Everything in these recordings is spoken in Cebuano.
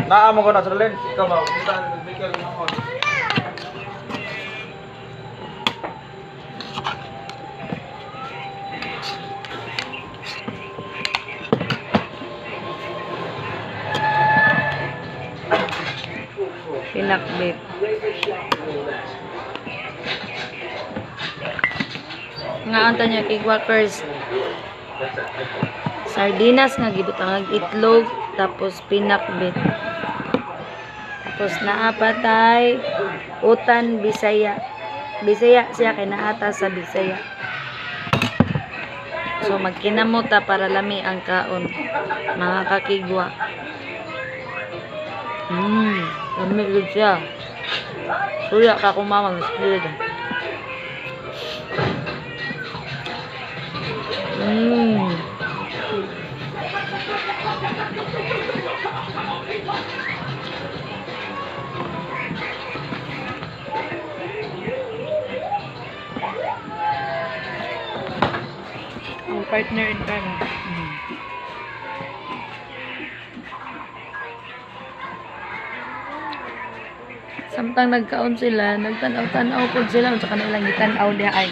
Naa mo ko na sa lens. Ikaw ba? Kita Michael mo. Pinakbit. Nga anta niya kigwakers. Sardinas nga gibutang itlog tapos pinakbit. Tapos naa patay utan Bisaya. Bisaya siya kay naata sa Bisaya. So magkinamot ta para lami ang kaon mga kakigwa. Lami gud siya. Suya ka kung mama mas good. Ang partner in crime. Samtang nagkaon sila, nagtanaw-tanaw pud sila unsa kanilang gitan-aw diha ay.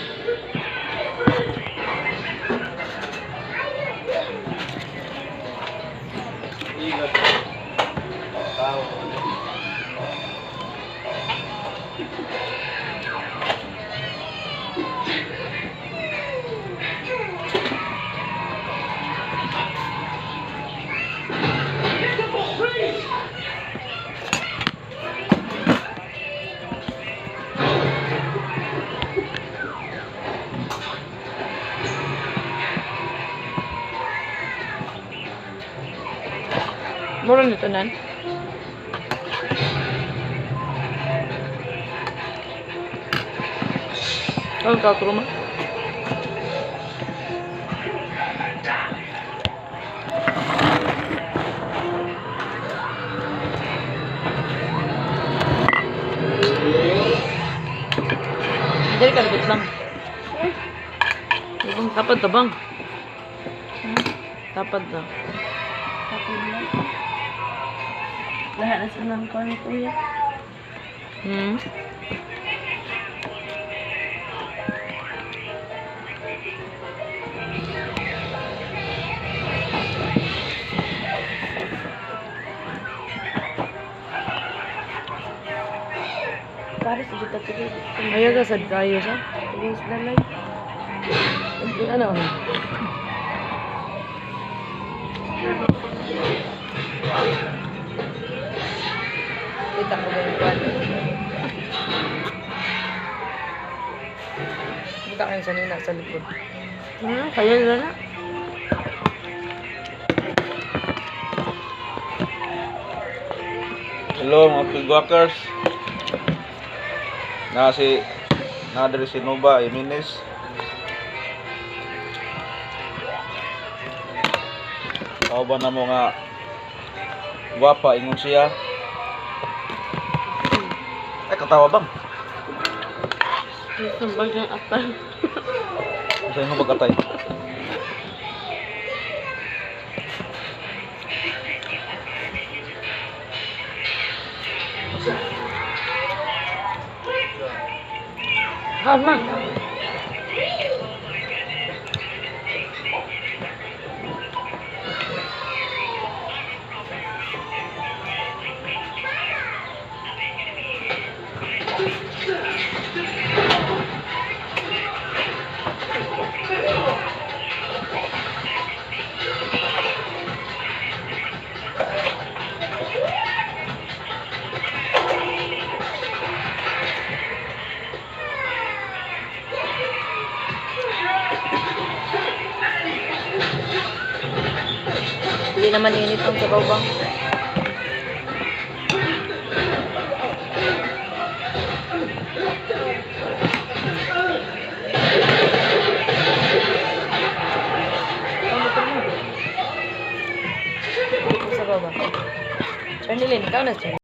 Ingat. Tao. Mura nito nan. Ang kakruma. Dili ka lupit lang. Ibang tapad ta bang? Tapad ta. Tapos na. Lahat na silang ko ni kuya. Para sa juta tuloy. Ayaw ka sad kayo sa. Tuloy sa dalay. Ano? Kita ko ganyan kwan. Kita kayo sa nina sa likod. Kaya na na. Hello mga pigwalkers. Na si na diri si Nova Jimenez. Kauban na mo nga gwapa ingon siya. Ay katawa bang? Sumbag ng atay. Sa inyo pagkatay. Kalma. Hindi naman init ang sabaw bang. Sabaw ba? Charnilyn, ikaw na, Charnilyn.